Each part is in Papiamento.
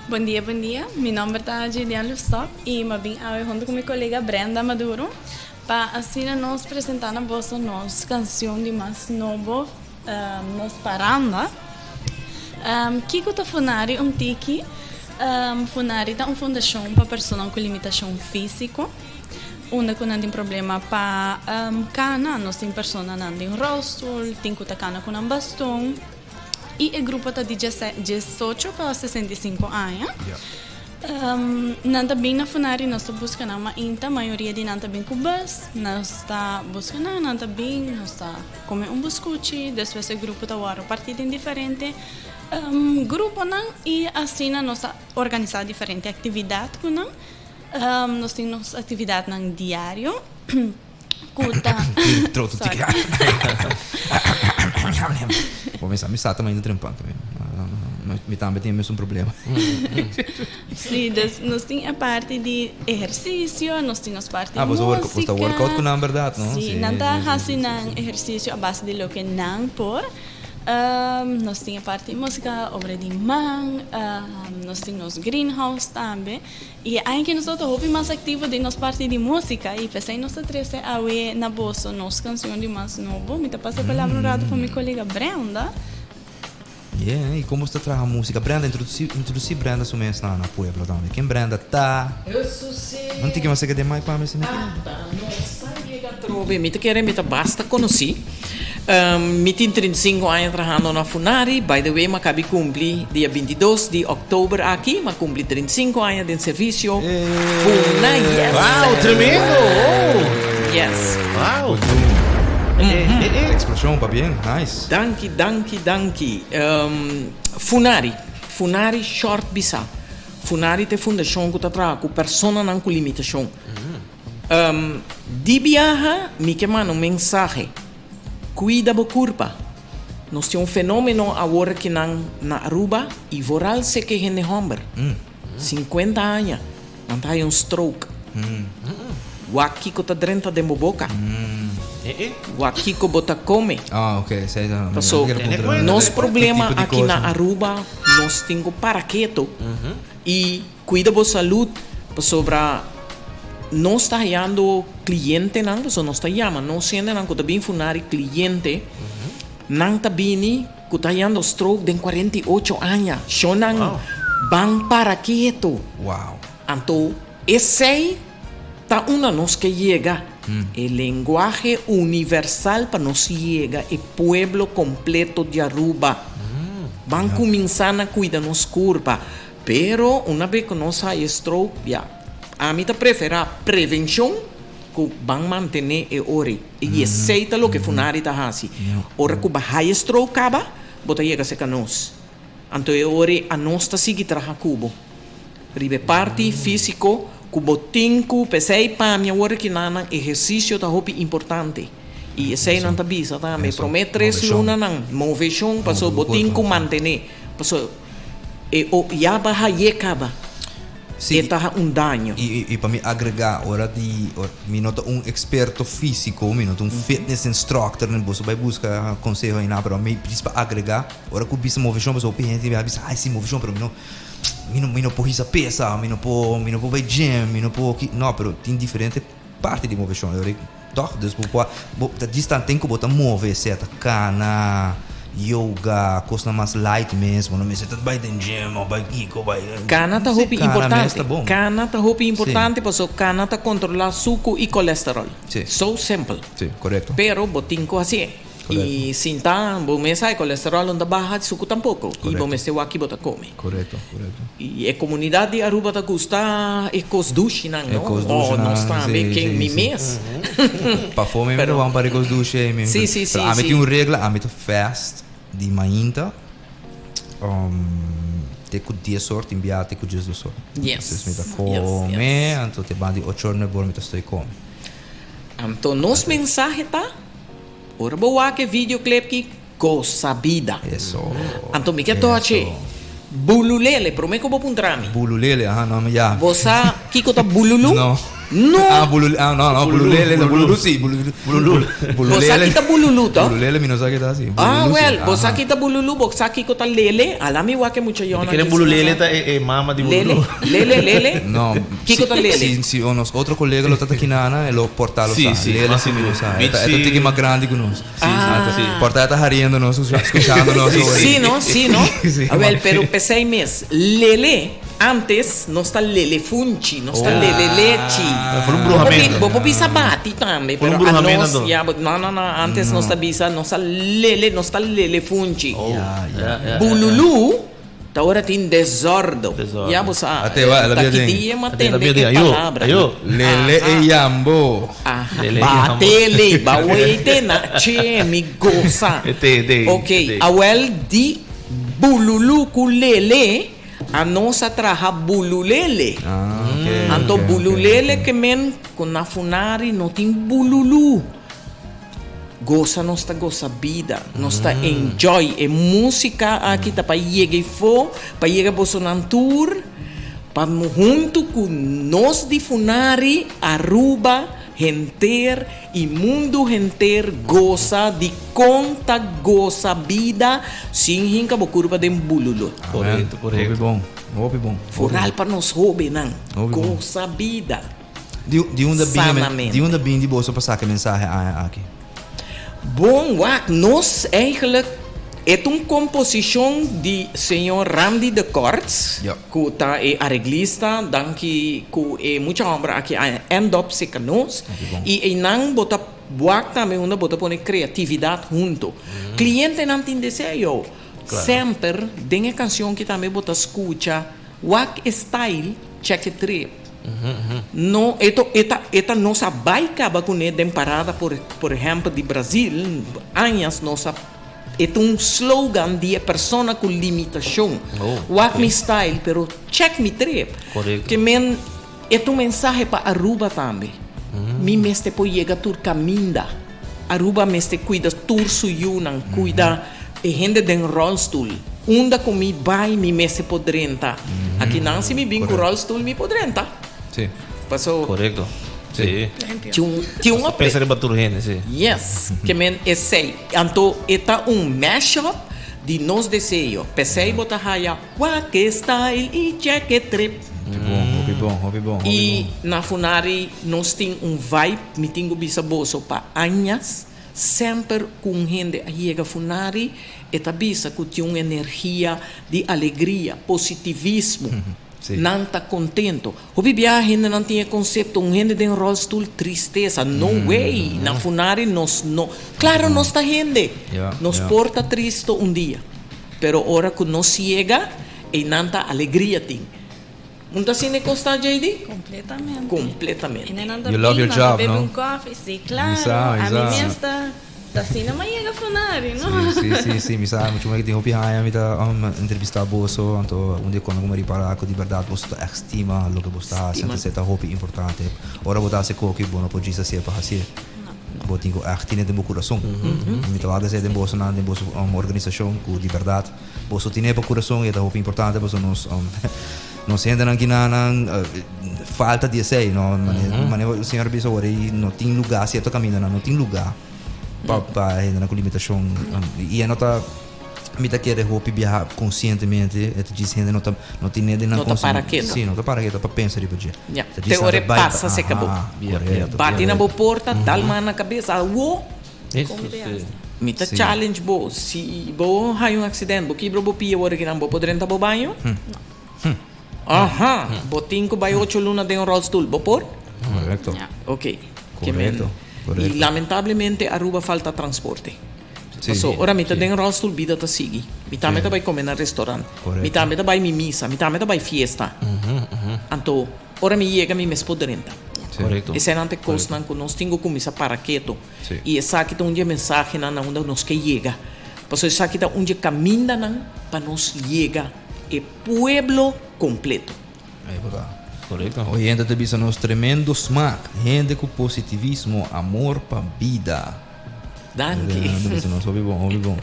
Bon dia, bon dia. Mi nomber ta Jaydian Lustop y mi a bin awe hunto cu mi colega Brenda Maduro pa asina nos presenta na boso nos cancion di mas nobo, Nos Paranda. Kico ta Funari un tiki? Funari ta un fundacion pa personanan cu limitacion fisico, unda cu nan tin problema pa cana. Nos tin personanan den rolstoel, tin cu ta cana cu nan baston. Y e grupo ta di diesocho pa 65 aña. Nan ta bin na Funari, nos ta busca nan mainta, mayoria di nan ta bin cu bus. Nos ta busca nan, nan ta bin, nos ta come un buscuchi, despues e grupo ta wòrdu parti den diferente gruponan y asina nos ta organisa diferente actividad cu nan. Nos tin nos actividadnan diario. Ku ta. Troto tiki. Bo mesa mi sa tambe trempan tambe. Mi tambe tin e mesun problema. Sí, dus nos tin e parti di ehersisio, nos tin nos parti di músika. Ah, bo ta workout ku nan bèrdat, no? Sí, nan ta hasi nan ehersisio a base di loke nan por. Nos tin e parti di músika, obra di man, nos tin nos greenhouse tambe. I e aña ki nos tabata hopi mas aktivo den nos parti di músika i p'esei nos ta trese awe na boso nos kanshon di mas nobo. Mi ta pasa e palabra un ratu pa mi kolega Brenda. Yeah, i kon bo ta traha músika? Brenda, introdusí, introdusí Brenda su mes na na pueblo tambe. Ken Brenda ta? Hesusí. Un tiki mas serka den mic pa mi si mi ke. Ata nos a yega atrobe. Mi ta kere mi ta basta konosí. Mi tin 35 aña trahando na Funari. By the way, mi a kabi kumpli dia 22 di òktober aki. Mi a kumpli 35 aña den servisio Funari. Yes! Wow, tremendo! Oh! Yes. Wow! Explosion, pabien. Nice. Danki, danki, danki. Funari. Funari short bisa. Funari ta e fundashon ku ta traha ku personanan ku limitashon. Di biaha mi ke manda un mensahe, Kuida bo kurpa. Nos tin un fenomeno awor akinan na Aruba i vooral seke hende homber, sinkuenta aña, nan ta haya un stroke. Wak kiko ta drenta den bo boka. Wak kiko bo ta kome. Paso nos problema aki na Aruba nos tin ku para keto i. Cuida bo salud pasobra nos ta hayando clientenan, pasobra nos ta yama nos hendenan cu ta bin funari cliente, nan ta bini cu ta hayando stroke den 48 aña. Shownan ban para keto. Anto esey ta unda nos ke yega, e lenguahe universal pa nos yega e pueblo completo di Aruba. Ban cuminsa na cuida nos curpa. Pero una be ku nos haya stroke, ya, ami ta preferá prevenshon ku ban mantené e ora ei. I esei ta loke Funari ta hasi. Ora ku bo haya stroke kaba, bo ta yega serka nos. Anto e ora ei anos ta sigui traha ku bo riba e parti físiko ku bo tin ku. P'esei pa mi awor ki nan ehersisio ta hopi importante. I esei nan ta bisa tambe, promé tres lunanan moveshon pasobra bo tin ku mantené. Pasobra. E o ya ba haye caba. Sí, E ta un daño. I, i pa mi agrega, ora di, ora, mi no ta un experto fisico, mi no ta un fitness instructor, ni boso bai busca conseho einan, pero mi djis pa agrega, ora cu bisa movecion, pasobra hopi hende a bisa, ay si movecion, pero mi no, mi no, mi no por hisa pesa, mi no por, mi no por bai gym, mi no por ki, no, pero tin diferente parti di movecion, e ora Toch? Dus bo por bo ta djis tanten ku bo ta move, sea ta kana, yoga, kosnan mas light mes, bo no mester ta bai den gym of bai kiko bai. Kana ta Sí, hopi kana mes importante. ta bon. Kana ta hopi Sí. importante pasobra kana ta kontrolá suku i kolesterol. Sí. So simple. Sí, korekto. Pero bo tin ku hasié. Korekto. I sinta bo mes sa e kolesterol no ta baha, suku tampoko. I bo Korekto. mester wak ki bo ta kome. Korekto, korekto. I e komunidat di Aruba ta gusta e kos dushinan, E no? kos Oh, dushinan, nos tambe, sí, ken sí, mi sí. mes. Pafó mi Pero ta wan pa e kos dushi ei mi. Sí, sí, sí, Pero ami sí. tin un regla, ami ta fast di mainta te ku dies or, tin bia te ku diesdos or. Yes, Entonces mi ta yes, kome, yes. anto te banda di ocho or nuebe or mi ta stoi kome. Anto nos mensahe ta, ora bo wak e videoclip ki, Gosa bida. Eso. Anto mi ke tochi bululele, prome ku bo puntra mi. Bululele, aha, no, mi ya. Bo sa kiko ta bululu? No. No. Ah, bululú. Ah, no, no, bululele, no, bululú sí. Bululú. Bululú. Bo sa ki ta bululú, to? Bululele mi no sa ki ta así. Ah, Bululú sí. wel, bo sa Aha. ki ta bululú, bo sa kiko ta lele. Ala mi wak e mucha yònan Kere aki bululele ta e, e mama di Lele, bululú. lele, lele. No. Kiko ta lele? Si, si nos otro kolega lo ta ta kinana, e lo porta lo Sí, sa. sí, Lele mas sí mi lo sa. Beach E ta, e ta sí. tiki mas grandi ku nos. Sí, Ah. sí. Porta ta hariendo nos, escuchando nos. Sí, Sí, no? Sí, no? Sí. Ah, wel, pero p'esei mes, lele, antes nos ta lele funchi, nos ta Oh. lele lechi. Ah, for un Bo por bi- brujamento. Bo por bisa bati tambe, For un pero a brujamento nos, anto. ya, bo- no, no, no, antes nos ta bisa, nos ta lele, nos ta lele funchi. Oh, Ya, ya. ya, ya, Bululu, ta ora tin desordo. Desordo. Ya bo sa, Ate wa, la ta bia ki den. dia ma Ate la tende bia e den. Ayo, palabra. ayo. Lele e yambo. Aha, Lele e yambo. batele, baweite na, che, mi gosa. Ete, ete, Ok, ete. awel di bululu ku lele, a nos a traha bululele. Ah, ok. Anto ok, ok, bululele ok. ke men ku na Funari no tin bululu. Gosa nos ta gosa bida, nos ta enjoy. E músika aki ta pa yega ifó, pa yega bosonan tur, pa huntu ku nos di Funari, Aruba henter i mundu henter gosa di kon ta gosa bida sin hinka bo kurpa den bululu. Korekto, korekto. Hopi bon, hopi bon. Foral pa nos hóbennan, Hopi bon. gosa bida. Di, di unda bin, Sanamente. di unda bin di boso pa saka e mensahe aña aki? Bon, wak, nos eigenlijk, e ta un komposishon di señor Randy de Korts, Ja. ku ta e areglista, danki ku e mucha hòmber aki a end up seka nos. Hopi bon. I einan bo ta wak tambe unda bo ta pone kreatividat hunto. Klientenan tin deseo. Semper den e kanshon ki tambe bo ta skucha wak e style, check e trip. No, e to, e ta, e ta nos a bai kaba kuné den parada por, por ehèmpel di Brazil, añas nos a, e ta un slogan di e persona ku limitashon. Oh, Wak ok. mi style, pero check mi trip. Korekto. Ke men, e ta un mensahe pa Aruba tambe. Mi mester por yega tur kaminda. Aruba mester cuida tur su yunan, cuida e hende den rolstoel. Unda cu mi bay mi mester por drenta. Aki nan si mi bin cu rolstoel mi por drenta. Sí. Paso. Correcto. Sí. Tin un, tin un Pensa riba tur hende, sí. Yes, ke men esey. Anto e ta un mashup di nos deseo. P'esey bo ta haya wak e style y check e trip. Hopi bon, hopi bon, hopi bon, hopi I bon. na Funari nos tin un vibe, mi tin ku bisa boso pa añas, semper ku un hende a yega Funari e ta bisa ku tin un energia di alegria, positivismo, Sí. nan ta kontento. Hopi biaha hendenan tin e konsepto un hende den rolstoel tristesa, no way, na Funari nos no, klaro nos ta hende, Ja, nos ja. por ta tristo un dia, pero ora ku nos yega einan ta alegria tin. Un ta asina e kos ta, JD? Completamente. Completamente. Y nan ta You love bin, your nan ta job, bebe no? un koffie. Sí, claro. Mi sa, mi A mi sa. mes ta ta asina mi a yega Funari, no? Sí, sí, sí, sí, mi sa mucho cu tin hopi aña mi ta um, entrevista boso, anto un dia cuando mi ripara cu di berdad boso ta echt stima loke boso ta haci, Stima. anto ta hopi importante. Ora bo ta haci koki, bo no por djis hacié pa hacié. Bo tin cu echt tine den bo curason. Mi ta wak esei den boso nan, den boso um, organisacion, cu di berdad Boso tine pa kurason i e ta hopi importante pasobra nos nos hendenan kinanan falta di esei no manera e señor a bisa awor ei no tin luga sierto kamindanan no tin luga pa pa hendenan ku limitashon i e no ta mi ta kere hopi biaha konsientemente e ta djis hende no ta no tine den nan No ta para keto. si no ta para keto pa pensa riba dje Ya, Ta djis te ora e nan ta bai pasa se kabó. aha korekto Bati na bo porta dal man na kabesa awo. Eso sí. Mi ta Sí. challenge bo, si bo haña un accident, bo kibra bo pia wor akinan, bo por drenta bo baño? Aha, bo tin ku bai ocho luna den un rolstoel, bo por? Correcto. Ja. Ok. Ke men. Correcto, correcto. I lamentablemente Aruba falta transporte. Sí. Paso, ora mi ta den rolstoel, bida ta sigui. Mi tambe ta bai come na restaurant. Correcto. Mi tambe ta bai mi misa, mi tambe ta bai fiesta. Anto, ora mi yega mi mes por drenta. Correcto. Eseinan ta e kosnan ku nos tin ku kuminsá para keto. Sí. I esaki ta un di e mensahenan na unda nos ke yega. Pasobra esaki ta un di e kamindanan pa nos yega e pueblo kompleto. Ahí bo ta. Korekto. Oyente ta bisa nos tremendo smak. Hende ku positivismo, amor pa bida. Danki. Ta bisa nos hopi bon, hopi bon.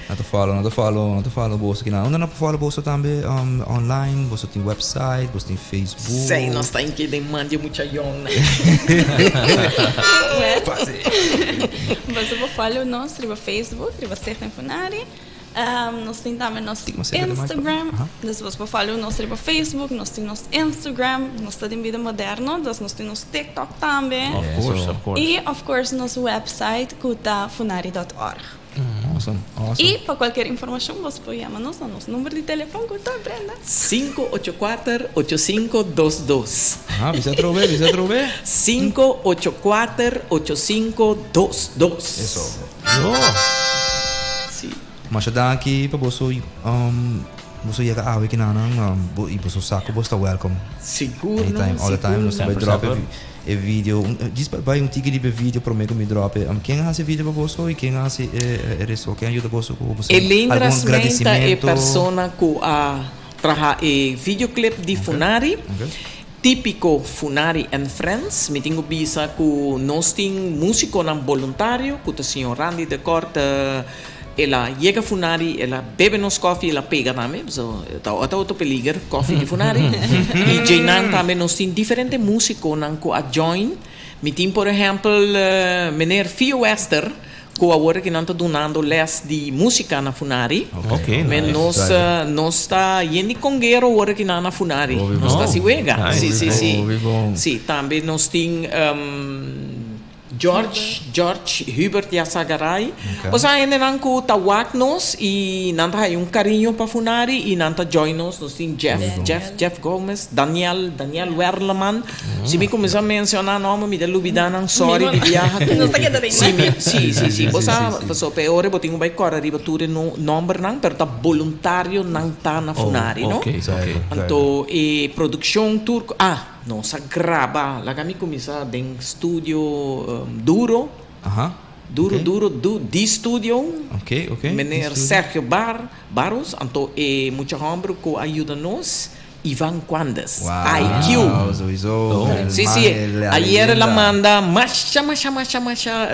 Nan ta follow, nan ta follow, nan ta follow boso kinan. Unda nan por follow boso tambe online? Boso tin website, boso tin Facebook? Sey, nos ta inke den man di e mucha yong nan. Boso por follow nos riba Facebook, riba Stichting Funari. Nos tin tambe nos Instagram. Dus boso por follow nos riba Facebook, nos tin nos Instagram, nos ta den bida moderno, dus nos tin nos TikTok tambe. Of course, of course. I of course nos website ku ta funari dot org. Awesome, awesome. I pa kualkier informashon boso por yama nos na nos number di telefon ku ta, Brenda. 584-8522. Aha, bisa atrobe, bisa atrobe. 584-8522. Eso. Yo. Si. Masha danki pa boso boso yega awe kinanan i boso sa ku boso ta welcome. Sigur no, Anytime, all the time. Nos ta bai Semper, drop semper. e video. Djis pa bai un tiki riba e video prome ku mi drop e. Ken a hasi e video pa boso i ken a hasi e resto? Ken a yuda boso ku boso Elaine algun Rasmijn ta e gradisimentu? persona ku a traha e videoclip di Funari. Típiko Funari and Friends. Mi tin ku bisa ku nos tin músikonan boluntario ku ta señor Randy de Kort. El a yega Funari, el a bebe nos kòfi, el a pega tambe, pasobra e ta otro peliger, kòfi di Funari. I djeinan tambe nos tin diferente músikonan ku a join. Mi tin por ehèmpel meneer Fio Wester ku awor aki nan ta dunando lès di músika na Funari. Men nos nos ta yen di konguero awor aki nan na Funari. Nos ta hasi wega. Si, si, si. Si, tambe nos tin George, George Hubert Yazagaray. Osea hendenan ku ta wak nos i nan ta haya un kariño pa Funari i nan ta join nos. Nos tin Jeff, Jeff, Jeff Gomez, Daniel, Daniel Werleman. Si mi kuminsá menshoná nòmber mi ta lubidá nan, sòri di biaha ku si mi, si, si, si. Bo sa, pasobra e ora bo tin ku bai kòrda riba tur e nòmbernan, pero ta boluntario nan ta na Funari, no? Anto e produkshon tur, ah, Nos a graba, laga mi cuminsa den studio Duro, Duro, Duro, du, di studio, meneer Sergio Bar, Barros, anto e mucha homber cu a yuda nos, Ivan Cuandes, IQ. Si, si, ayer el a manda masha, masha, masha, masha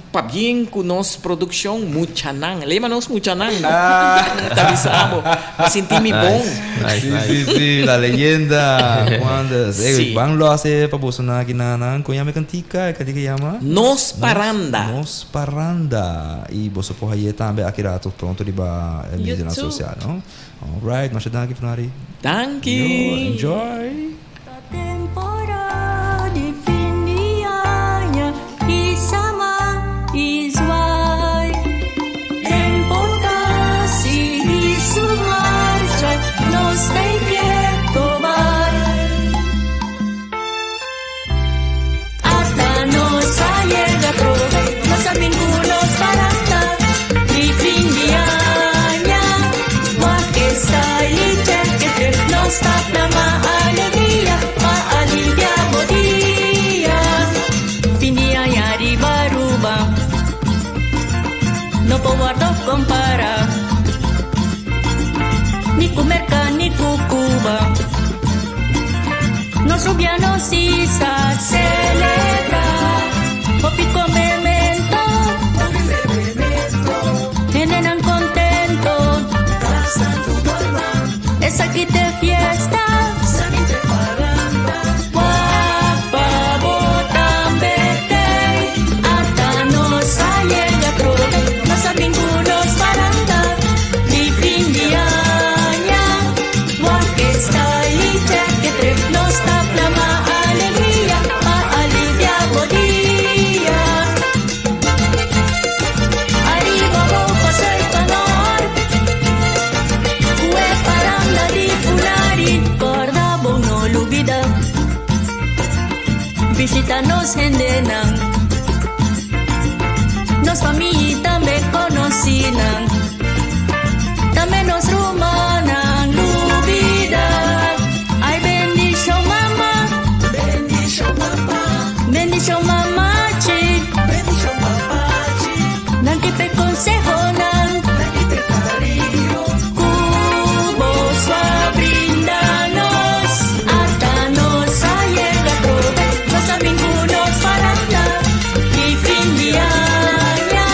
pabien cu nos produccion Muchanan, lema nos Muchanan, no? Ta bisa bo, mi sinti mi bon. Sí, sí, sí, la leyenda. Cuandes. Ey, sí. Van lo hace pa boso na aquí na na. ¿Cómo llama cantica? Cantica llama? Nos Paranda. Nos Paranda. Y boso por haye tambe aquí rato pronto riba eh, media social, no? All right, masha danki Funari. Danki. Yo, enjoy. Temporada di fin di aña i sama i zwaai. Tempo ta sigui su marcha, nos ta inquieto bai. Hasta nos a yega trobe, nos a bin cu nos paranda di fin di aña. Wak e style y check e trip, nos ta plama alegria pa alivia bo dia. Fin di aña riba Aruba, no por wordo compara, ni cu Merca ni cu Cuba. Nos rubiano si sa celebra. Hopi comemento, hendenan contento. Esaki t'e fiesta, wak pa bo tambe t'ei. Ata nos a yega trobe, nos a bin cu nos paranda di fin di aña. Wak e style y check e trip, nos ta plama alegria pa alivia bo dia. Ariba bo pa zuid pa nort, cu e paranda di Funari. Corda bo no lubida, bishita nos hendenan, nos famia y tambe conocinan. Tambe nos rumannan lubida. Ay bendicion mama. Bendicion papa. Bendicion mamachi. Bendicion papachi. Nan ki p'e consehonan. Nan ki p'e cariño. Cu boso a brinda nos. Ata nos a yega trobe. Nos a bin cu nos paranda. Di fin di aña.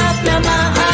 Ta plama.